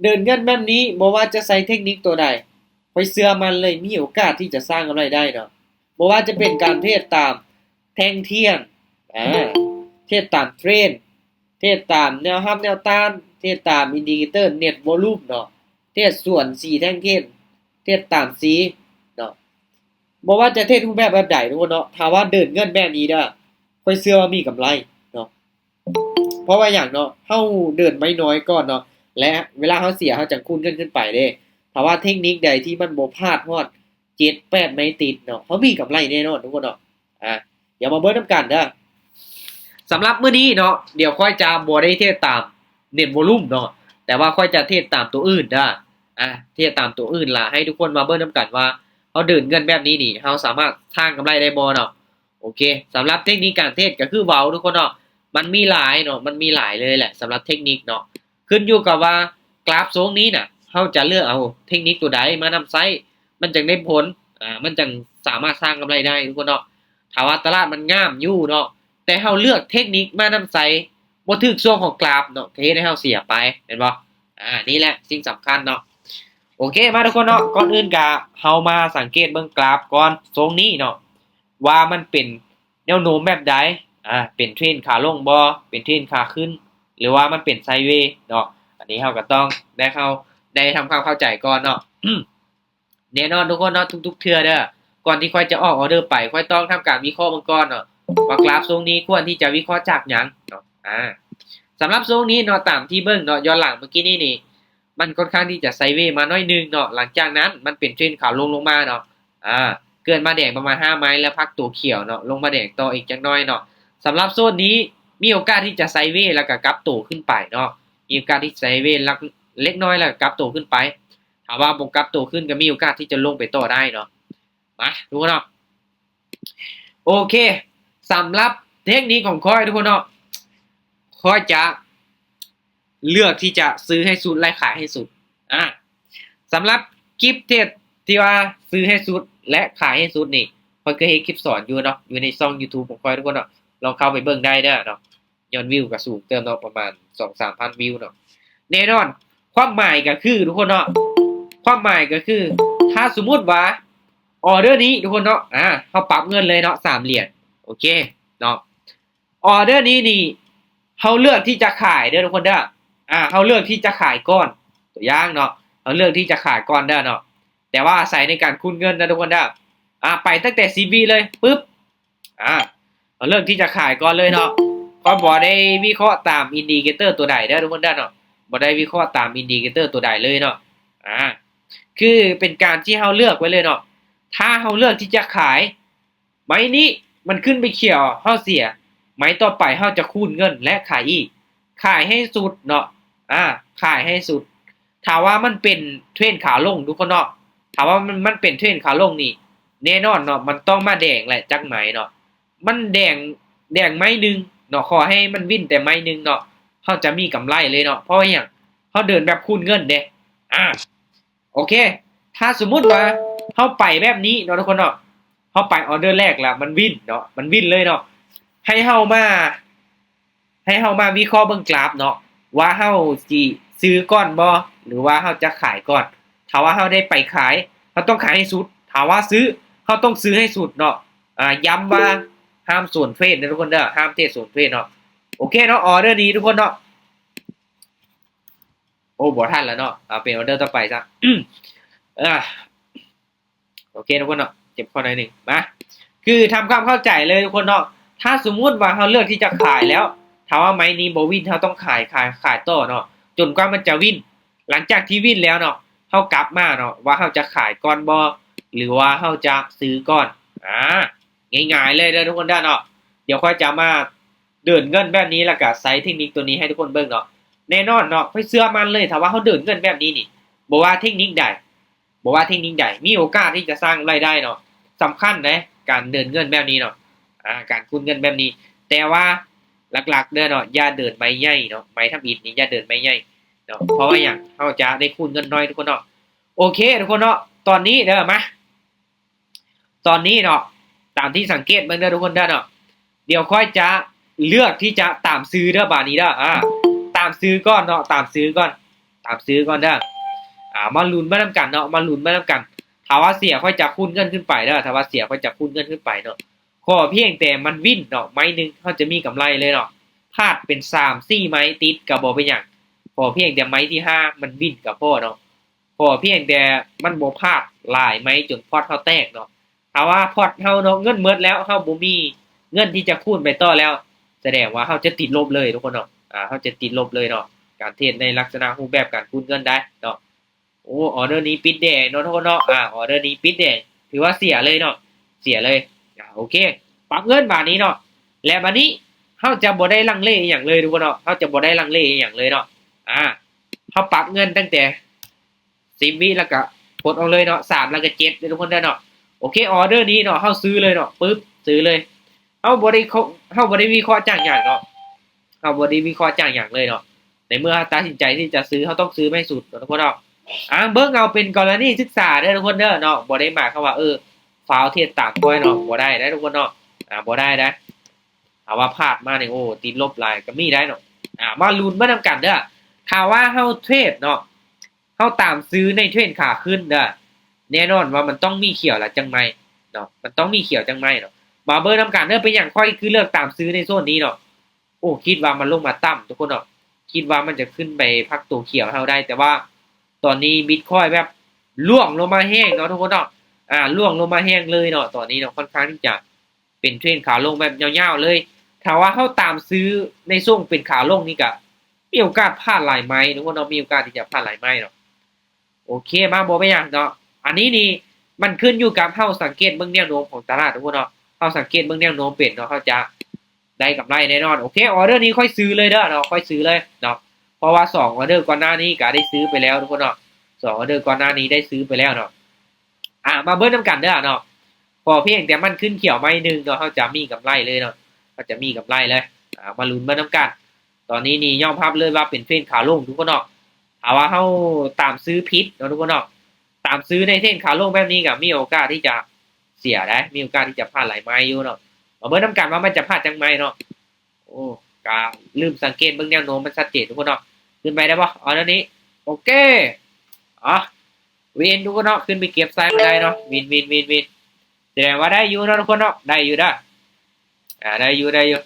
ເດີນເງິນແບບນີ້ ບໍ່ວ່າຈະໃຊ້ເທັກນິກຕົວໃດ ຂ້ອຍເຊື່ອໝັ້ນເລີຍ ມີໂອກາດທີ່ຈະສ້າງກຳໄລໄດ້ເນາະ. ບໍ່ວ່າຈະເປັນການເທຣດຕາມແທ່ງທຽນ ອາ ເທຣດຕາມເທຣນ ເທຣດຕາມແນວຮັບແນວຕ້ານ ເທຣດຕາມອິນດິເຄເຕີ ເນັດວອລຸມເນາະ ເທຣດສວນສີແທ່ງທຽນ ເທຣດຕາມສີເນາະ. ບໍ່ວ່າຈະເທຣດຮູບແບບແບບໃດທຸກຄົນເນາະ ຖ້າວ່າເດີນເງິນແບບນີ້ເດີ ຂ້ອຍເຊື່ອວ່າມີກຳໄລເນາະ. ເພາະວ່າຫຍັງເນາະ ເຮົາເດີນໄມ້ນ້ອຍກ່ອນເນາະ ແລະ ເວລາເຮົາເສຍ ເຮົາຈັ່ງຄູນເງິນຂຶ້ນໄປເດ້. ຖ້າວ່າເທັກນິກໃດທີ່ມັນບໍ່ພາດຮອດເຈັດແປດໄມ້ຕິດເນາະ ເຮົາມີກຳໄລແນ່ນອນທຸກຄົນເນາະ. ອາ ດຽວມາເບິ່ງນຳກັນເດີ. ສຳລັບມື້ນີ້ເນາະ ດຽວຂ້ອຍຈະບໍ່ໄດ້ເທຣດຕາມເນັດວອລຸມເນາະ ແຕ່ວ່າຂ້ອຍຈະເທຣດຕາມຕົວອື່ນເດີ. ອາ ເທຣດຕາມຕົວອື່ນລະ ໃຫ້ທຸກຄົນມາເບິ່ງນຳກັນວ່າ ເຮົາເດີນເງິນແບບນີ້ນີ້ ເຮົາສາມາດສ້າງກຳໄລໄດ້ບໍ່ເນາະ. ໂອເຄ ສຳລັບເທັກນິກການເທຣດກໍຄືເວົ້າທຸກຄົນເນາະ ມັນມີຫຼາຍເນາະ ມັນມີຫຼາຍເລີຍແຫຼະ ສຳລັບເທັກນິກເນາະ. ຂຶ້ນຢູ່ກັບວ່າກຣາຟຊົງນີ້ນະ ເຮົາຈະເລືອກເອົາເທັກນິກຕົວໃດມານຳໃຊ້ ມັນຈັ່ງໄດ້ຜົນ ອາ ມັນຈັ່ງສາມາດສ້າງກຳໄລໄດ້ທຸກຄົນເນາະ. ຖ້າວ່າຕະຫຼາດມັນງາມຢູ່ເນາະ ແຕ່ເຮົາເລືອກເທັກນິກມານຳໃຊ້ ບໍ່ຖືກຊ່ວງຂອງກຣາຟເນາະ ກໍເຮັດໃຫ້ເຮົາເສຍໄປ ແມ່ນບໍ່? ອາ ນີ້ແຫຼະສິ່ງສຳຄັນເນາະ. ໂອເຄ ມາທຸກຄົນເນາະ ກ່ອນອື່ນກະເຮົາມາສັງເກດເບິ່ງກຣາຟກ່ອນ ຊົງນີ້ເນາະ ວ່າມັນເປັນແນວໂນ້ມແບບໃດ ອາ ເປັນເທຣນຂາລົງບໍ່ ເປັນເທຣນຂາຂຶ້ນ ຫຼືວ່າມັນເປັນໄຊເວເນາະ. ອັນນີ້ເຮົາກໍຕ້ອງໄດ້ເຂົ້າ ໄດ້ທຳຄວາມເຂົ້າໃຈກ່ອນເນາະ. ແນ່ນອນທຸກຄົນເນາະ ທຸກໆເທື່ອເດີ ກ່ອນທີ່ຂ້ອຍຈະອອກອອເດີໄປ ຂ້ອຍຕ້ອງທຳການວິເຄາະເບິ່ງກ່ອນເນາະ ວ່າກຣາຟຊົງນີ້ຄວນທີ່ຈະວິເຄາະຈາກຫຍັງເນາະ. ອາ ສຳລັບຊົງນີ້ເນາະ ຕາມທີ່ເບິ່ງເນາະ ຍ້ອນຫຼັງເມື່ອກີ້ນີ້ນີ້ ມັນຄ່ອນຂ້າງທີ່ຈະໄຊເວມາໜ້ອຍໜຶ່ງເນາະ ຫຼັງຈາກນັ້ນມັນເປັນເທຣນຂາລົງລົງມາເນາະ ອາ ເກີດມາແດງປະມານຫ້າໄມ້ ແລ້ວພັກໂຕຂຽວເນາະ ລົງມາແດງຕໍ່ອີກຈັກໜ້ອຍເນາະ. ສຳລັບໂຊນນີ້ມີໂອກາດທີ່ຈະໄຊເວ ແລ້ວກໍກັບໂຕຂຶ້ນໄປເນາະ ມີໂອກາດທີ່ໄຊເວ ເລັກນ້ອຍ ແລ້ວກໍກັບໂຕຂຶ້ນໄປ. ຖ້າວ່າບໍ່ກັບໂຕຂຶ້ນກໍມີໂອກາດທີ່ຈະລົງໄປຕໍ່ໄດ້ເນາະ. ມາ ທຸກຄົນເນາະ ໂອເຄ ສຳລັບເທັກນິກຂອງຂ້ອຍ ທຸກຄົນເນາະ ຂ້ອຍຈະເລືອກທີ່ຈະຊື້ໃຫ້ສຸດ ແລະ ຂາຍໃຫ້ສຸດ. ອາ ສຳລັບຄລິບເທຣດທີ່ວ່າຊື້ໃຫ້ສຸດ ແລະ ຂາຍໃຫ້ສຸດນີ້ ຂ້ອຍເຄີຍເຮັດຄລິບສອນຢູ່ເນາະ ຢູ່ໃນຊ່ອງ YouTube ຂອງຂ້ອຍ ທຸກຄົນເນາະ ລອງເຂົ້າໄປເບິ່ງໄດ້ເດີເນາະ. ຍອດວິວກໍສູງເຕີບເນາະ ປະມານສອງສາມພັນວິວເນາະ. ແນ່ນອນ ຄວາມໝາຍກໍຄື ທຸກຄົນເນາະ ຄວາມໝາຍກໍຄື ຖ້າສົມມຸດວ່າອອເດີນີ້ ທຸກຄົນເນາະ ອາ ເຮົາປັບເງິນເລີຍເນາະ ສາມຫຼຽນ ໂອເຄເນາະ. ອອເດີນີ້ນີ້ ເຮົາເລືອກທີ່ຈະຂາຍເດີ ທຸກຄົນເດີ. ອາ ເຮົາເລືອກທີ່ຈະຂາຍກ່ອນ ຕົວຢ່າງເນາະ ເຮົາເລືອກທີ່ຈະຂາຍກ່ອນເດີເນາະ ແຕ່ວ່າອາໄສໃນການຄູນເງິນນະ ທຸກຄົນເດີ. ອາ ໄປຕັ້ງແຕ່ສິບວິເລີຍ ປຶບ ອາ ເຮົາເລືອກທີ່ຈະຂາຍກ່ອນເລີຍເນາະ. ຂ້ອຍບໍ່ໄດ້ວິເຄາະຕາມອິນດິເຄເຕີຕົວໃດເດີ ທຸກຄົນເດີເນາະ ບໍ່ໄດ້ວິເຄາະຕາມອິນດິເຄເຕີຕົວໃດເລີຍເນາະ. ອາ ຄືເປັນການທີ່ເຮົາເລືອກໄວ້ເລີຍເນາະ ຖ້າເຮົາເລືອກທີ່ຈະຂາຍ ໄມ້ນີ້ມັນຂຶ້ນໄປຂຽວ ເຮົາເສຍ ໄມ້ຕໍ່ໄປເຮົາຈະຄູນເງິນ ແລະ ຂາຍອີກ ຂາຍໃຫ້ສຸດເນາະ. ອາ ຂາຍໃຫ້ສຸດ. ຖ້າວ່າມັນເປັນເທຣນຂາລົງ ທຸກຄົນເນາະ ຖ້າວ່າມັນ ມັນເປັນເທຣນຂາລົງນີ້ ແນ່ນອນເນາະ ມັນຕ້ອງມາແດງແຫຼະ ຈັກໄມ້ເນາະ ມັນແດງ ແດງໄມ້ໜຶ່ງເນາະ ຂໍໃຫ້ມັນວິນແຕ່ໄມ້ໜຶ່ງເນາະ ເຮົາຈະມີກຳໄລເລີຍເນາະ. ເພາະວ່າຫຍັງ? ເຮົາເດີນແບບຄູນເງິນເດ້. ອາ ໂອເຄ ຖ້າສົມມຸດວ່າເຮົາໄປແບບນີ້ເນາະ ທຸກຄົນເນາະ ເຮົາໄປອອເດີແລກແລ້ວມັນວິນເນາະ ມັນວິນເລີຍເນາະ ໃຫ້ເຮົາມາ ໃຫ້ເຮົາມາວິເຄາະເບິ່ງກຣາຟເນາະ ວ່າເຮົາຊິຊື້ກ່ອນບໍ່ ຫຼືວ່າເຮົາຈະຂາຍກ່ອນ. ຖ້າວ່າເຮົາໄດ້ໄປຂາຍ ເຮົາຕ້ອງຂາຍໃຫ້ສຸດ ຖ້າວ່າຊື້ ເຮົາຕ້ອງຊື້ໃຫ້ສຸດເນາະ. ອາ ຢ້ຳວ່າຫ້າມສວນເທຣດເດີ ທຸກຄົນເດີ ຫ້າມເທຣດສວນເທຣດເນາະ. ໂອເຄເນາະ ອອເດີນີ້ ທຸກຄົນເນາະ ໂອ້ ບໍ່ທັນແລ້ວເນາະ ເອົາເປັນອອເດີຕໍ່ໄປຊະ. ເອີ ໂອເຄ ທຸກຄົນເນາະ ເຈັບຄໍໜ້ອຍໜຶ່ງ ມາ ຄືທຳຄວາມເຂົ້າໃຈເລີຍ ທຸກຄົນເນາະ. ຖ້າສົມມຸດວ່າເຮົາເລືອກທີ່ຈະຂາຍແລ້ວ ຖ້າວ່າໄມ້ນີ້ບໍ່ວິນ ເຮົາຕ້ອງຂາຍ ຂາຍ ຂາຍຕໍ່ເນາະ ຈົນກວ່າມັນຈະວິນ. ຫຼັງຈາກທີ່ວິນແລ້ວເນາະ ເຮົາກັບມາເນາະ ວ່າເຮົາຈະຂາຍກ່ອນບໍ່ ຫຼືວ່າເຮົາຈະຊື້ກ່ອນ. ອາ ງ່າຍໆເລີຍເດີ ທຸກຄົນເດີເນາະ. ດຽວຂ້ອຍຈະມາເດີນເງິນແບບນີ້ ແລ້ວກະໃຊ້ເທັກນິກຕົວນີ້ໃຫ້ທຸກຄົນເບິ່ງເນາະ. ແນ່ນອນເນາະ ຂ້ອຍເຊື່ອໝັ້ນເລີຍ ຖ້າວ່າເຮົາເດີນເງິນແບບນີ້ນີ້ ບໍ່ວ່າເທັກນິກໃດ ບໍ່ວ່າເທັກນິກໃດ ມີໂອກາດທີ່ຈະສ້າງລາຍໄດ້ເນາະ. ສຳຄັນເດ້ ການເດີນເງິນແບບນີ້ເນາະ ອາ ການຄູນເງິນແບບນີ້. ແຕ່ວ່າຫຼັກໆເດີເນາະ ຢ່າເດີນໄມ້ໃຫຍ່ເນາະ ໄມ້ທຳອິດນີ້ຢ່າເດີນໄມ້ໃຫຍ່ເນາະ. ເພາະວ່າຫຍັງ? ເຮົາຈະໄດ້ຄູນເງິນໜ້ອຍ ທຸກຄົນເນາະ. ໂອເຄ ທຸກຄົນເນາະ ຕອນນີ້ເດີ ມາ ຕອນນີ້ເນາະ ຕາມທີ່ສັງເກດເບິ່ງເດີ ທຸກຄົນເດີເນາະ. ດຽວຂ້ອຍຈະເລືອກທີ່ຈະຕາມຊື້ເດີ ບາດນີ້ເດີ ອາ ຕາມຊື້ກ່ອນເນາະ ຕາມຊື້ກ່ອນ. ຕາມຊື້ກ່ອນເດີ. ອ່າ ມາລຸ້ນໄປນຳກັນເນາະ ມາລຸ້ນໄປນຳກັນ. ຖ້າວ່າເສຍຂ້ອຍຈະຄູນເງິນຂຶ້ນໄປເດີ ຖ້າວ່າເສຍຂ້ອຍຈະຄູນເງິນຂຶ້ນໄປເນາະ. ຂໍພຽງແຕ່ມັນວິນເນາະ ໄມ້ໜຶ່ງເຮົາຈະມີກຳໄລເລີຍເນາະ. ພາດເປັນສາມສີ່ໄມ້ຕິດກໍບໍ່ເປັນຫຍັງ ຂໍພຽງແຕ່ໄມ້ທີຫ້າມັນວິນກໍພໍເນາະ. ຂໍພຽງແຕ່ມັນບໍ່ພາດຫຼາຍໄມ້ຈົນພອດເຮົາແຕກເນາະ. ຖ້າວ່າພອດເຮົາເນາະ ເງິນໝົດແລ້ວ ເຮົາບໍ່ມີເງິນທີ່ຈະຄູນໄປຕໍ່ແລ້ວ ສະແດງວ່າເຮົາຈະຕິດລົບເລີຍທຸກຄົນເນາະ. ອ່າ ເຮົາຈະຕິດລົບເລີຍເນາະ ການເທຣດໃນລັກສະນະຮູບແບບການຄູນເງິນໄດ້ເນາະ. ໂອ້ ອໍເດີນີ້ປິດແດງເນາະທຸກຄົນເນາະ. ອ່າ ອໍເດີນີ້ປິດແດງ ຖືວ່າເສຍເລີຍເນາະ ເສຍເລີຍ. ອ່າ ໂອເຄ ປັບເງິນບາດນີ້ເນາະ. ແລະບາດນີ້ເຮົາຈະບໍ່ໄດ້ລັງເລອີ່ຫຍັງເລີຍທຸກຄົນເນາະ ເຮົາຈະບໍ່ໄດ້ລັງເລອີ່ຫຍັງເລີຍເນາະ. ອ່າ ເຮົາປັບເງິນຕັ້ງແຕ່ສິບວິ ແລ້ວກະກົດອອກເລີຍເນາະ ສາມ ແລ້ວກະເຈັດເດີທຸກຄົນເດີເນາະ. ໂອເຄ ອໍເດີນີ້ເນາະ ເຮົາຊື້ເລີຍເນາະ ປຶບ ຊື້ເລີຍ. ເຮົາບໍ່ໄດ້ ເຮົາບໍ່ໄດ້ວິເຄາະຈາກຫຍັງເນາະ ເຮົາບໍ່ໄດ້ວິເຄາະຈາກຫຍັງເລີຍເນາະ. ໃນເມື່ອເຮົາຕັດສິນໃຈທີ່ຈະຊື້ ເຮົາຕ້ອງຊື້ໃຫ້ສຸດເນາະທຸກຄົນເນາະ. ອ່າ ເບິ່ງເອົາເປັນກໍລະນີສຶກສາເດີທຸກຄົນເດີເນາະ. ບໍ່ໄດ້ໝາຍຄວາມວ່າ ເອີ ຟ້າວເທຣດຕາມຂ້ອຍເນາະ ບໍ່ໄດ້ໄດ໋ທຸກຄົນເນາະ. ອ່າ ບໍ່ໄດ້ໄດ໋ ຖ້າວ່າພາດມານີ້ ໂອ້ ຕິດລົບຫຼາຍກໍມີໄດ໋ເນາະ. ອ່າ ມາລຸ້ນໄປນຳກັນເດີ. ຖ້າວ່າເຮົາເທຣດເນາະ ເຮົາຕາມຊື້ໃນເທຣນຂາຂຶ້ນເດີ ແນ່ນອນວ່າມັນຕ້ອງມີຂຽວແລ້ວຈັ່ງໄໝ້ເນາະ ມັນຕ້ອງມີຂຽວຈັ່ງໄໝ້ເນາະ. ມາເບິ່ງນຳກັນເດີ ເປັນຫຍັງຂ້ອຍຄືເລືອກຕາມຊື້ໃນໂຊນນີ້ເນາະ. ໂອ້ ຄິດວ່າມັນລົງມາຕ່ຳທຸກຄົນເນາະ ຄິດວ່າມັນຈະຂຶ້ນໄປພັກໂຕຂຽວໃຫ້ເຮົາໄດ້ ແຕ່ວ່າຕອນນີ້ບິດຄອຍແບບລ່ວງລົງມາແຮງເນາະທຸກຄົນເນາະ. ອ່າ ລ່ວງລົງມາແຮງເລີຍເນາະ ຕອນນີ້ເນາະ ຄ່ອນຂ້າງທີ່ຈະ ເປັນເທຣນຂາລົງແບບຍາວໆເລີຍ. ຖ້າວ່າເຮົາຕາມຊື້ໃນຊ່ວງເປັນຂາລົງນີ້ກະມີໂອກາດພາດຫຼາຍໄມ້ທຸກຄົນເນາະ ມີໂອກາດທີ່ຈະພາດຫຼາຍໄມ້ເນາະ. ໂອເຄ ມາ ບໍ່ເປັນຫຍັງເນາະ. ອັນນີ້ນີ້ມັນຂຶ້ນຢູ່ກັບເຮົາສັງເກດເບິ່ງແນວໂນ້ມຂອງຕະຫຼາດທຸກຄົນເນາະ ເຮົາສັງເກດເບິ່ງແນວໂນ້ມເປັນເນາະ ເຮົາຈະໄດ້ກຳໄລແນ່ນອນ. ໂອເຄ ອໍເດີນີ້ຂ້ອຍຊື້ເລີຍເດີເນາະ ຂ້ອຍຊື້ເລີຍເນາະ ເພາະວ່າສອງອໍເດີກ່ອນໜ້ານີ້ກະໄດ້ຊື້ໄປແລ້ວທຸກຄົນເນາະ ສອງອໍເດີກ່ອນໜ້ານີ້ໄດ້ຊື້ໄປແລ້ວເນາະ. ອ່າ ມາເບິ່ງນຳກັນເດີເນາະ ຂໍພຽງແຕ່ມັນຂຶ້ນຂຽວໄມ້ໜຶ່ງເນາະ ເຮົາຈະມີກຳໄລເລີຍເນາະ ເຮົາຈະມີກຳໄລເລີຍ. ອ່າ ມາລຸ້ນເບິ່ງນຳກັນ. ຕອນນີ້ນີ້ຍອມຮັບເລີຍວ່າເປັນເທຣນຂາລົງທຸກຄົນເນາະ. ຖ້າວ່າເຮົາຕາມຊື້ຜິດເນາະທຸກຄົນເນາະ ຕາມຊື້ໃນເທຣນຂາລົງແບບນີ້ກໍມີໂອກາດທີ່ຈະເສຍໄດ໋ ມີໂອກາດທີ່ຈະພາດຫຼາຍໄມ້ຢູ່ເນາະ. ມາເບິ່ງນຳກັນວ່າມັນຈະພາດຈັກໄມ້ເນາະ. ໂອ້ ກະລືມສັງເກດເບິ່ງແນວໂນ້ມມັນຊັດເຈນທຸກຄົນເນາະ. ຂຶ້ນໄປໄດ້ບໍ່? ເອົາແນວນີ້ ໂອເຄ ອ່ະ ວິນທຸກຄົນເນາະ ຂຶ້ນໄປເກັບໄຊມາໄດ້ເນາະ ວິນ ວິນ ວິນ ວິນ. ສະແດງວ່າໄດ້ຢູ່ເນາະທຸກຄົນເນາະ ໄດ້ຢູ່ເດີ. ອ່າ ໄດ້ຢູ່ ໄດ້ຢູ່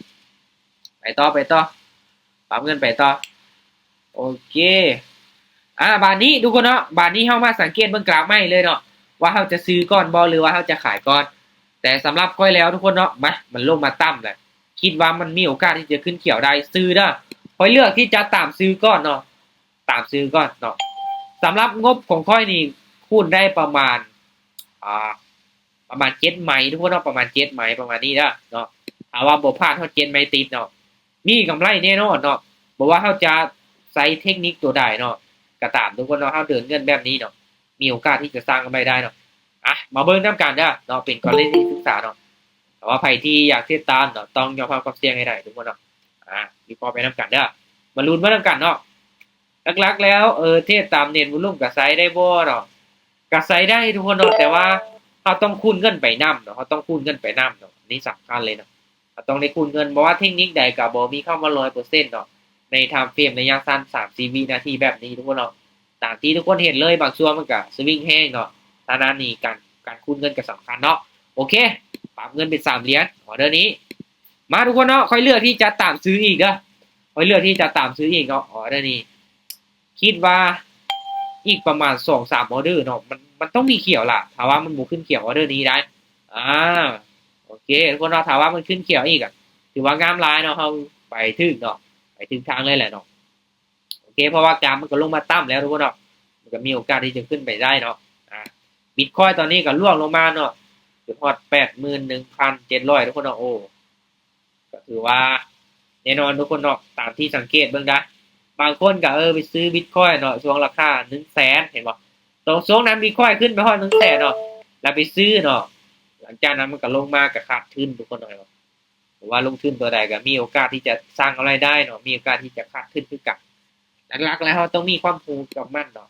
ໄປຕໍ່ ໄປຕໍ່ ປັບເງິນໄປຕໍ່. ໂອເຄ ອ່າ ບາດນີ້ທຸກຄົນເນາະ ບາດນີ້ເຮົາມາສັງເກດເບິ່ງກຣາຟໃໝ່ເລີຍເນາະ ວ່າເຮົາຈະຊື້ກ່ອນບໍ່ ຫຼືວ່າເຮົາຈະຂາຍກ່ອນ. ແຕ່ສຳລັບຂ້ອຍແລ້ວທຸກຄົນເນາະ ມາ ມັນລົງມາຕ່ຳແລ້ວ ຄິດວ່າມັນມີໂອກາດທີ່ຈະຂຶ້ນຂຽວໄດ້ ຊື້ເດີ. ຂ້ອຍເລືອກທີ່ຈະຕາມຊື້ກ່ອນເນາະ ຕາມຊື້ກ່ອນເນາະ. ສຳລັບງົບຂອງຂ້ອຍນີ້ຄູນໄດ້ປະມານ ອ່າ ປະມານເຈັດໄມ້ທຸກຄົນເນາະ ປະມານເຈັດໄມ້ ປະມານນີ້ເດີເນາະ. ຖ້າວ່າບໍ່ພາດຮອດເຈັດໄມ້ຕິດເນາະ ມີກຳໄລແນ່ນອນເນາະ. ບໍ່ວ່າເຮົາຈະໃຊ້ເທັກນິກຕົວໃດເນາະກໍຕາມທຸກຄົນເນາະ ເຮົາເດີນເງິນແບບນີ້ເນາະ ມີໂອກາດທີ່ຈະສ້າງກຳໄລໄດ້ເນາະ. ອ່ະ ມາເບິ່ງນຳກັນເດີເນາະ ເປັນກໍລະນີສຶກສາເນາະ. ແຕ່ວ່າໃຜທີ່ຢາກເຮັດຕາມເນາະ ຕ້ອງຍອມຮັບຄວາມສ່ຽງໃຫ້ໄດ້ທຸກຄົນເນາະ. ອ່າ ວິເຄາະໄປນຳກັນເດີ ມາລຸ້ນໄປນຳກັນເນາະ. ຫຼັກໆແລ້ວ ເອີ ເທຣດຕາມເນນວອລຸ່ມກະໃຊ້ໄດ້ບໍ່ເນາະ? ກະໃຊ້ໄດ້ທຸກຄົນເນາະ ແຕ່ວ່າເຮົາຕ້ອງຄູນເງິນໄປນຳເນາະ ເຮົາຕ້ອງຄູນເງິນໄປນຳເນາະ ອັນນີ້ສຳຄັນເລີຍເນາະ. ເຮົາຕ້ອງໄດ້ຄູນເງິນ ບໍ່ວ່າເທັກນິກໃດກະບໍ່ມີຄຳວ່າຮ້ອຍເປີເຊັນເນາະ ໃນທາມເຟຣມໄລຍະສັ້ນ ສາມສິບວິນາທີແບບນີ້ທຸກຄົນເນາະ. ຕາມທີ່ທຸກຄົນເຫັນເລີຍ ບາງຊ່ວງມັນກະສະວິງແຮງເນາະ. ທາງດ້ານນີ້ການ ການຄູນເງິນກະສຳຄັນເນາະ. ໂອເຄ ປັບເງິນເປັນສາມຫຼຽນ ອໍເດີນີ້. ມາທຸກຄົນເນາະ ຂ້ອຍເລືອກທີ່ຈະຕາມຊື້ອີກເດີ ຂ້ອຍເລືອກທີ່ຈະຕາມຊື້ອີກເນາະ ອໍເດີນີ້. ຄິດວ່າອີກປະມານສອງສາມອໍເດີເນາະ ມັນ ມັນຕ້ອງມີຂຽວລະ ຖ້າວ່າມັນບໍ່ຂຶ້ນຂຽວອໍເດີນີ້ໄດ້. ອ່າ ໂອເຄທຸກຄົນເນາະ ຖ້າວ່າມັນຂຶ້ນຂຽວອີກອະ ຖືວ່າງາມຫຼາຍເນາະ ເຮົາໄປຖືກເນາະ ໄປຖືກທາງເລີຍແຫຼະເນາະ. ໂອເຄ ເພາະວ່າກາບມັນກໍລົງມາຕ່ຳແລ້ວທຸກຄົນເນາະ ມັນກໍມີໂອກາດທີ່ຈະຂຶ້ນໄປໄດ້ເນາະ. ອ່າ ບິດຄອຍຕອນນີ້ກໍລ່ວງລົງມາເນາະ ຈົນຮອດແປດໝື່ນໜຶ່ງພັນເຈັດຮ້ອຍທຸກຄົນເນາະ. ໂອ້ ກໍຖືວ່າແນ່ນອນທຸກຄົນເນາະ ຕາມທີ່ສັງເກດເບິ່ງໄດ້. ບາງຄົນກໍ ເອີ ໄປຊື້ບິດຄອຍເນາະ ຊ່ວງລາຄາໜຶ່ງແສນ ເຫັນບໍ່? ຕອນຊ່ວງນັ້ນບິດຄອຍຂຶ້ນໄປຮອດໜຶ່ງແສນເນາະ ແລ້ວໄປຊື້ເນາະ ຫຼັງຈາກນັ້ນມັນກໍລົງມາກໍຂາດທຶນທຸກຄົນເນາະ. ເພາະວ່າລົງທຶນຕົວໃດກໍມີໂອກາດທີ່ຈະສ້າງລາຍໄດ້ເນາະ ມີໂອກາດທີ່ຈະຂາດທຶນຄືກັນ. ຫຼັກໆແລ້ວເຮົາຕ້ອງມີຄວາມຮູ້ກັບມັນເນາະ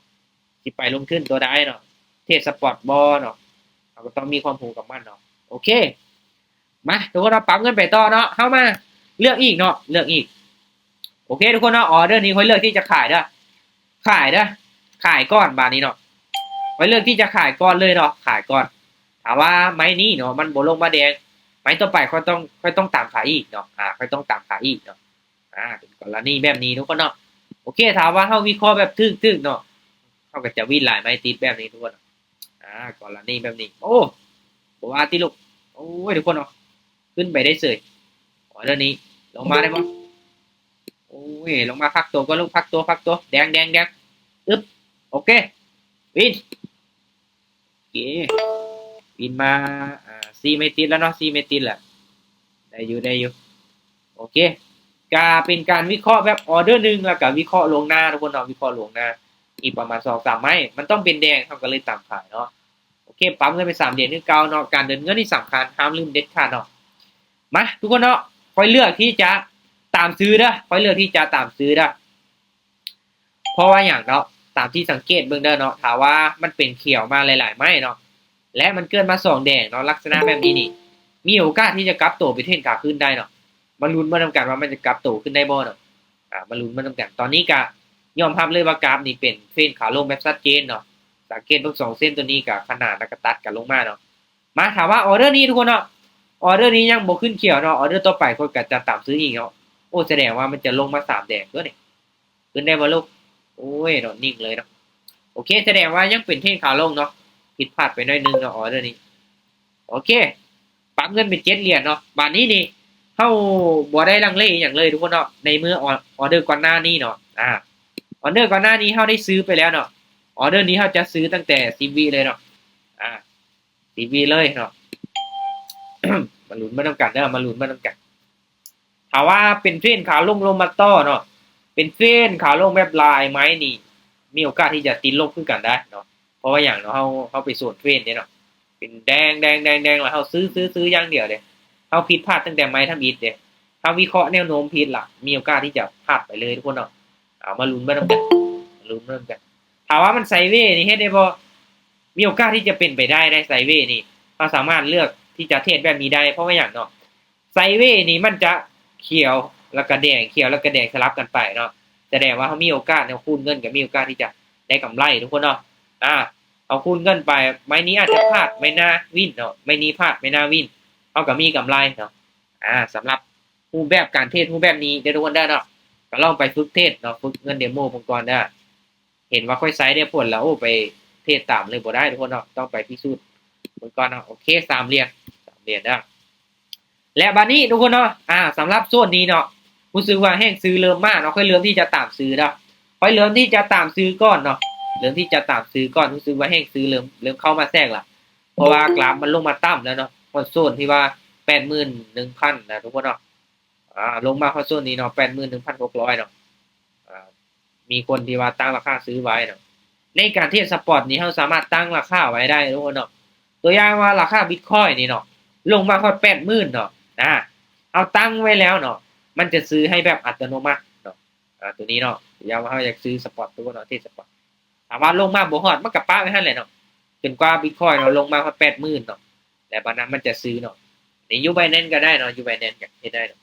ຊິໄປລົງທຶນຕົວໃດເນາະ ເທຣດສະປອດບໍ່ເນາະ ເຮົາກໍຕ້ອງມີຄວາມຮູ້ກັບມັນເນາະ. ໂອເຄ ມາທຸກຄົນເນາະ ປັບເງິນໄປຕໍ່ເນາະ ເຮົາມາເລືອກອີກເນາະ ເລືອກອີກ. ໂອເຄທຸກຄົນເນາະ ອໍເດີນີ້ຂ້ອຍເລືອກທີ່ຈະຂາຍເດີ. ຂາຍເດີ້ ຂາຍກ່ອນບາດນີ້ເນາະ. ຂ້ອຍເລືອກທີ່ຈະຂາຍກ່ອນເລີຍເນາະ ຂາຍກ່ອນ. ຖ້າວ່າໄມ້ນີ້ເນາະ ມັນບໍ່ລົງມາແດງ ໄມ້ຕໍ່ໄປຂ້ອຍຕ້ອງ ຂ້ອຍຕ້ອງຕາມຂາຍອີກເນາະ ອາ ຂ້ອຍຕ້ອງຕາມຂາຍອີກເນາະ. ອາ ເປັນກໍລະນີແບບນີ້ທຸກຄົນເນາະ. ໂອເຄ ຖ້າວ່າເຮົາວິເຄາະແບບຖືກໆເນາະ ເຮົາກໍຈະວິນຫຼາຍໄມ້ຕິດແບບນີ້ທຸກຄົນ. ອາ ກໍລະນີແບບນີ້ ໂອ້ ບໍ່ວ່າຕິລູກ. ໂອ້ຍ ທຸກຄົນເນາະ ຂຶ້ນໄປໄດ້ເສີຍ. ອໍເດີນີ້ລົງມາໄດ້ບໍ່? ໂອ້ຍ ລົງມາພັກໂຕກ່ອນລູກ ພັກໂຕ ພັກໂຕ ແດງ ແດງ ແດງ ອຶບ ໂອເຄ ວິນ. ໂອເຄ ວິນມາ ອ່າ ສີ່ໄມ້ຕິດແລ້ວເນາະ ສີ່ໄມ້ຕິດແລ້ວ ໄດ້ຢູ່ ໄດ້ຢູ່. ໂອເຄ ກະເປັນການວິເຄາະແບບອໍເດີໜຶ່ງ ແລ້ວກະວິເຄາະລ່ວງໜ້າທຸກຄົນເນາະ ວິເຄາະລ່ວງໜ້າ ອີກປະມານສອງສາມໄມ້ ມັນຕ້ອງເປັນແດງ ເຮົາກໍເລີຍຕາມຂາຍເນາະ. ໂອເຄ ປັບເງິນໄປສາມຫຼຽນຄືເກົ່າເນາະ ການເດີນເງິນນີ້ສຳຄັນ ຫ້າມລືມເດັດຂາດເນາະ. ມາ ທຸກຄົນເນາະ ຂ້ອຍເລືອກທີ່ຈະຕາມຊື້ເດີ້ ຂ້ອຍເລືອກທີ່ຈະຕາມຊື້ເດີ້. ເພາະວ່າຫຍັງເນາະ ຕາມທີ່ສັງເກດເບິ່ງເດີ້ເນາະ ຖ້າວ່າມັນເປັນຂຽວມາຫຼາຍໆໄມ້ເນາະ ແລະ ມັນເກີດມາສອງແດງເນາະ ລັກສະນະແບບນີ້ນີ້ ມີໂອກາດທີ່ຈະກັບໂຕໄປເທຣນຂາຂຶ້ນໄດ້ເນາະ. ມາລຸ້ນເບິ່ງນຳກັນວ່າມັນຈະກັບໂຕຂຶ້ນໄດ້ບໍ່ເນາະ. ອາ ມາລຸ້ນເບິ່ງນຳກັນ. ຕອນນີ້ກະຍອມຮັບເລີຍວ່າກາຟນີ້ເປັນເທຣນຂາລົງແບບຊັດເຈນເນາະ. ສັງເກດເບິ່ງສອງເສັ້ນໂຕນີ້ກະຂະໜາດ ແລ້ວກະຕັດກັນລົງມາເນາະ. ມາ ຖ້າວ່າອໍເດີນີ້ທຸກຄົນເນາະ ອໍເດີນີ້ຍັງບໍ່ຂຶ້ນຂຽວເນາະ ອໍເດີຕໍ່ໄປຂ້ອຍກໍຈະຕາມຊື້ອີກເນາະ. ໂອ້ ສະແດງວ່າມັນຈະລົງມາສາມແດງຕົວນີ້ ຂຶ້ນໄດ້ບໍ່ລູກ? ໂອ້ຍ ໂດດນິ່ງເລີຍເນາະ. ໂອເຄ ສະແດງວ່າຍັງເປັນເທຣນຂາລົງເນາະ ຜິດພາດໄປໜ້ອຍໜຶ່ງເນາະ ອໍເດີນີ້. ໂອເຄ ປັບເງິນເປັນເຈັດຫຼຽນເນາະ. ບາດນີ້ນີ້ ເຮົາບໍ່ໄດ້ລັງເລອີ່ຫຍັງເລີຍທຸກຄົນເນາະ ໃນເມື່ອອໍ ອໍເດີກ່ອນໜ້ານີ້ເນາະ ອາ ອໍເດີກ່ອນໜ້ານີ້ເຮົາໄດ້ຊື້ໄປແລ້ວເນາະ. ອໍເດີນີ້ເຮົາຈະຊື້ຕັ້ງແຕ່ສິບວິເລີຍເນາະ ອາ ສິບວິເລີຍເນາະ. ມາລຸ້ນມານຳກັນເດີ້ ມາລຸ້ນມານຳກັນ. ຖ້າວ່າເປັນເທຣນຂາລົງລົງມາຕໍ່ເນາະ ເປັນເທຣນຂາລົງແບບຫຼາຍໄມ້ນີ້ ມີໂອກາດທີ່ຈະຕິດລົບຄືກັນໄດ້ເນາະ. ເພາະວ່າຫຍັງເນາະ ເຮົາ ເຮົາໄປສວນເທຣນເດ້ເນາະ ເປັນແດງ ແດງ ແດງ ແດງ ແລ້ວເຮົາຊື້ ຊື້ ຊື້ຢ່າງດຽວເດ້ ເຮົາຜິດພາດຕັ້ງແຕ່ໄມ້ທຳອິດເດ້ ເຮົາວິເຄາະແນວໂນ້ມຜິດລະ ມີໂອກາດທີ່ຈະພາດໄປເລີຍທຸກຄົນເນາະ. ເອົາ ມາລຸ້ນເບິ່ງນຳກັນ ມາລຸ້ນເບິ່ງນຳກັນ. ຖ້າວ່າມັນໄຊເວນີ້ເຮັດໄດ້ບໍ່? ມີໂອກາດທີ່ຈະເປັນໄປໄດ້ ໄດ໋ ໄຊເວນີ້ ເຮົາສາມາດເລືອກທີ່ຈະເທຣດແບບນີ້ໄດ້. ເພາະວ່າຫຍັງເນາະ ໄຊເວນີ້ມັນຈະຂຽວ ແລ້ວກະແດງ ຂຽວ ແລ້ວກະແດງສະຫຼັບກັນໄປເນາະ ສະແດງວ່າເຮົາມີໂອກາດ ເຮົາຄູນເງິນກໍມີໂອກາດທີ່ຈະໄດ້ກຳໄລທຸກຄົນເນາະ. ອາ ເຮົາຄູນເງິນໄປ ໄມ້ນີ້ອາດຈະພາດ ໄມ້ໜ້າວິນເນາະ ໄມ້ນີ້ພາດ ໄມ້ໜ້າວິນ ເຮົາກໍມີກຳໄລເນາະ. ອາ ສຳລັບຮູບແບບການເທຣດ ຮູບແບບນີ້ເດີທຸກຄົນເດີເນາະ ກໍລອງໄປຝຶກເທຣດເນາະ ຝຶກເງິນເດໂມເບິ່ງກ່ອນເດີ. ເຫັນວ່າຂ້ອຍໃຊ້ໄດ້ຜົນແລ້ວ ໂອ້ ໄປເທຣດຕາມເລີຍບໍ່ໄດ້ທຸກຄົນເນາະ ຕ້ອງໄປພິສູດເບິ່ງກ່ອນເນາະ. ໂອເຄ ສາມຫຼຽນ ສາມຫຼຽນເດີ. ແລະ ບາດນີ້ທຸກຄົນເນາະ ອາ ສຳລັບໂຊນນີ້ເນາະ ຮູ້ສຶກວ່າແຮງຊື້ເລີ່ມມາເນາະ ຂ້ອຍເລີ່ມທີ່ຈະຕາມຊື້ເດີ ຂ້ອຍເລີ່ມທີ່ຈະຕາມຊື້ກ່ອນເນາະ ເລີ່ມທີ່ຈະຕາມຊື້ກ່ອນ ຮູ້ສຶກວ່າແຮງຊື້ເລີ່ມ ເລີ່ມເຂົ້າມາແຊກລະ ເພາະວ່າກຣາຟມັນລົງມາຕ່ຳແລ້ວເນາະ ຮອດໂຊນທີ່ວ່າແປດໝື່ນໜຶ່ງພັນນະທຸກຄົນເນາະ. ອາ ລົງມາຮອດໂຊນນີ້ເນາະ ແປດໝື່ນໜຶ່ງພັນຫົກຮ້ອຍເນາະ. ອາ ມີຄົນທີ່ວ່າຕັ້ງລາຄາຊື້ໄວ້ເນາະ ໃນການເທຣດສະປອດນີ້ ເຮົາສາມາດຕັ້ງລາຄາໄວ້ໄດ້ທຸກຄົນເນາະ. ຕົວຢ່າງວ່າລາຄາບິດຄອຍນີ້ເນາະ ລົງມາຮອດແປດໝື່ນເນາະ ອາ ເຮົາຕັ້ງໄວ້ແລ້ວເນາະ ມັນຈະຊື້ໃຫ້ແບບອັດຕະໂນມັດເນາະ. ອາ ຕົວນີ້ເນາະ ຢ່າງວ່າເຮົາຢາກຊື້ສະປອດທຸກຄົນເນາະ ເທຣດສະປອດ ຖ້າວ່າລົງມາບໍ່ຮອດ ມັນກໍປະໄວ້ຫັ້ນແຫຼະເນາະ ຈົນກວ່າບິດຄອຍເນາະ ລົງມາຮອດແປດໝື່ນເນາະ ແລ້ວບາດນັ້ນມັນຈະຊື້ເນາະ. ນີ້ຢູ່ Binance ກໍໄດ້ເນາະ ຢູ່ Binance ກໍເຮັດໄດ້ເນາະ.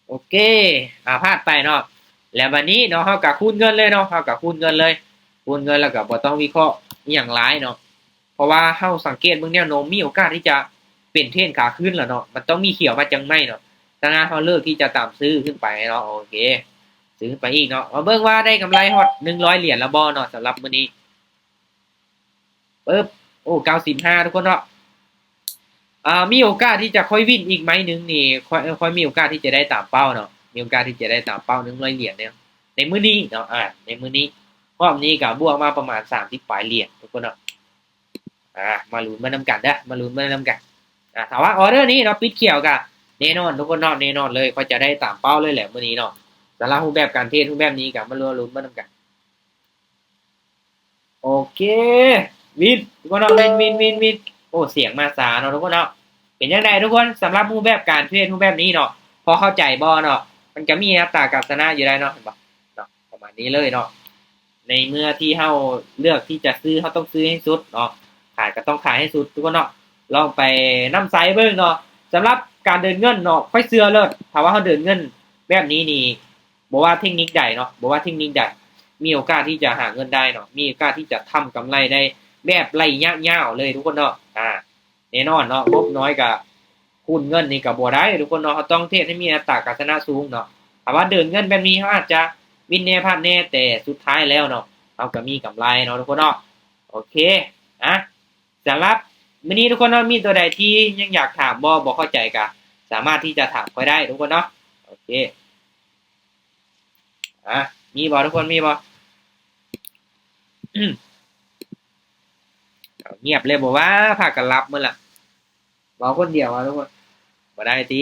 ໂອເຄ ອາ ພາດໄປເນາະ. ແລ້ວບາດນີ້ເນາະ ເຮົາກໍຄູນເງິນເລີຍເນາະ ເຮົາກໍຄູນເງິນເລີຍ ຄູນເງິນແລ້ວກໍບໍ່ຕ້ອງວິເຄາະອີ່ຫຍັງຫຼາຍເນາະ. ເພາະວ່າເຮົາສັງເກດເບິ່ງແນວໂນ້ມ ມີໂອກາດທີ່ຈະເປັນເທຣນຂາຂຶ້ນແລ້ວເນາະ ມັນຕ້ອງມີຂຽວມາຈັກໄມ້ເນາະ. ສະນັ້ນເຮົາເລືອກທີ່ຈະຕາມຊື້ຂຶ້ນໄປເນາະ. ໂອເຄ ຊື້ຂຶ້ນໄປອີກເນາະ ມາເບິ່ງວ່າໄດ້ກຳໄລຮອດໜຶ່ງຮ້ອຍຫຼຽນແລ້ວບໍ່ເນາະ ສຳລັບມື້ນີ້. ປຶບ ໂອ້ ເກົ້າສິບຫ້າ ທຸກຄົນເນາະ. ອາ ມີໂອກາດທີ່ຈະຄ່ອຍວິນອີກໄມ້ໜຶ່ງນີ້ ຄ່ອຍ ຄ່ອຍມີໂອກາດທີ່ຈະໄດ້ຕາມເປົ້າເນາະ ມີໂອກາດທີ່ຈະໄດ້ຕາມເປົ້າໜຶ່ງຮ້ອຍຫຼຽນໃນ ໃນມື້ນີ້ເນາະ. ອາ ໃນມື້ນີ້ ຮອບນີ້ກໍບວກມາປະມານສາມສິບປາຍຫຼຽນທຸກຄົນເນາະ. ອາ ມາລຸ້ນມານຳກັນເດີ ມາລຸ້ນມານຳກັນ. ອາ ຖ້າວ່າອໍເດີນີ້ເນາະ ປິດຂຽວກໍແນ່ນອນທຸກຄົນເນາະ ແນ່ນອນເລີຍ ຂ້ອຍຈະໄດ້ຕາມເປົ້າເລີຍແຫຼະມື້ນີ້ເນາະ. ສຳລັບຮູບແບບການເທຣດຮູບແບບນີ້ກໍມາລຸ້ນມານຳກັນ. ໂອເຄ ວິນ ທຸກຄົນເນາະ ວິນ ວິນ ວິນ ວິນ. ໂອ້ ສຽງມາຊ້າເນາະທຸກຄົນເນາະ. ເປັນຈັ່ງໃດທຸກຄົນ ສຳລັບຮູບແບບການເທຣດຮູບແບບນີ້ເນາະ ພໍເຂົ້າໃຈບໍ່ເນາະ? ມັນກໍມີອັດຕາການຊະນະຢູ່ໄດ໋ເນາະ ເຫັນບໍ່ເນາະ ປະມານນີ້ເລີຍເນາະ. ໃນເມື່ອທີ່ເຮົາເລືອກທີ່ຈະຊື້ ເຮົາຕ້ອງຊື້ໃຫ້ສຸດເນາະ ຂາຍກໍຕ້ອງຂາຍໃຫ້ສຸດທຸກຄົນເນາະ. ລອງໄປນຳໃຊ້ເບິ່ງເນາະ ສຳລັບການເດີນເງິນເນາະ ຂ້ອຍເຊື່ອເລີດ ຖ້າວ່າເຮົາເດີນເງິນແບບນີ້ນີ້ ບໍ່ວ່າເທັກນິກໃດເນາະ ບໍ່ວ່າເທັກນິກໃດ ມີໂອກາດທີ່ຈະຫາເງິນໄດ້ເນາະ ມີໂອກາດທີ່ຈະທຳກຳໄລໄດ້ແບບໄລຍະຍາວເລີຍທຸກຄົນເນາະ. ອາ ແນ່ນອນເນາະ ງົບນ້ອຍກະຄູນເງິນນີ້ກະບໍ່ໄດ້ທຸກຄົນເນາະ ເຮົາຕ້ອງເທຣດໃຫ້ມີອັດຕາການຊະນະສູງເນາະ. ຖ້າວ່າເດີນເງິນແບບນີ້ ເຮົາອາດຈະວິນແນ່ພາດແນ່ ແຕ່ສຸດທ້າຍແລ້ວເນາະ ເຮົາກະມີກຳໄລເນາະທຸກຄົນເນາະ. ໂອເຄ ອາ ສຳລັບມື້ນີ້ທຸກຄົນເນາະ ມີຕົວໃດທີ່ຍັງຢາກຖາມບໍ່ ບໍ່ເຂົ້າໃຈກະສາມາດທີ່ຈະຖາມຂ້ອຍໄດ້ທຸກຄົນເນາະ. ໂອເຄ ອາ ມີບໍ່ທຸກຄົນ ມີບໍ່? ເອົາ ງຽບເລີຍບໍ່ວ່າ ພາກັນຫຼັບໝົດລະ ເວົ້າຄົນດຽວວ່າທຸກຄົນ ບໍ່ໄດ້ຕິ.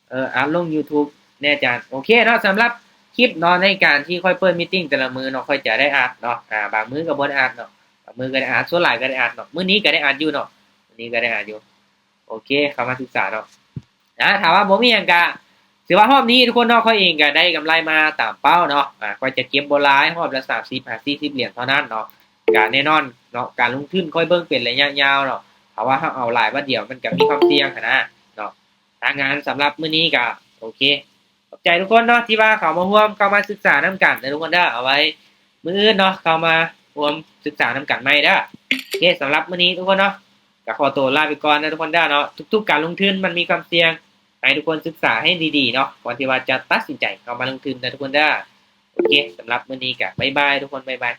ເອີ ອັດລົງຢູທູບແນ່ອາຈານ. ໂອເຄເນາະ ສຳລັບຄລິບເນາະ ໃນການທີ່ຂ້ອຍເປີດມີດຕິງແຕ່ລະມື້ເນາະ ຂ້ອຍຈະໄດ້ອັດເນາະ ອາ ບາງມື້ກະບໍ່ໄດ້ອັດເນາະ ບາງມື້ກະໄດ້ອັດ ສ່ວນຫຼາຍກະໄດ້ອັດເນາະ. ມື້ນີ້ກະໄດ້ອັດຢູ່ເນາະ ມື້ນີ້ກະໄດ້ອັດຢູ່. ໂອເຄ ເຂົ້າມາສຶກສາເນາະ. ອາ ຖ້າວ່າບໍ່ມີຫຍັງກະ ຖືວ່າຮອບນີ້ທຸກຄົນເນາະ ຂ້ອຍເອງກະໄດ້ກຳໄລມາຕາມເປົ້າເນາະ. ອາ ຂ້ອຍຈະເກັບບໍ່ຫຼາຍ ຮອບລະສາມສິບຫາສີ່ສິບຫຼຽນເທົ່ານັ້ນເນາະ. ກະແນ່ນອນເນາະ ການລົງທຶນຂ້ອຍເບິ່ງເປັນໄລຍະຍາວເນາະ ຖ້າວ່າເຮົາເອົາຫຼາຍບາດດຽວ ມັນກະມີຄວາມສ່ຽງຫັ້ນນະເນາະ. ທາງງານສຳລັບມື້ນີ້ກະໂອເຄ ຂອບໃຈທຸກຄົນເນາະ ທີ່ວ່າເຂົ້າມາຮ່ວມ ເຂົ້າມາສຶກສານຳກັນເດີທຸກຄົນເດີ. ເອົາໄວ້ມື້ອື່ນເນາະ ເຂົ້າມາຮ່ວມສຶກສານຳກັນໃໝ່ເດີ. ໂອເຄ ສຳລັບມື້ນີ້ທຸກຄົນເນາະ ກະຂໍໂຕລາໄປກ່ອນເດີທຸກຄົນເດີເນາະ. ທຸກໆການລົງທຶນມັນມີຄວາມສ່ຽງ ໃຫ້ທຸກຄົນສຶກສາໃຫ້ດີໆເນາະ ກ່ອນທີ່ວ່າຈະຕັດສິນໃຈເຂົ້າມາລົງທຶນເດີທຸກຄົນເດີ. ໂອເຄ ສຳລັບມື້ນີ້ກະບາຍບາຍທຸກຄົນ ບາຍບາຍ.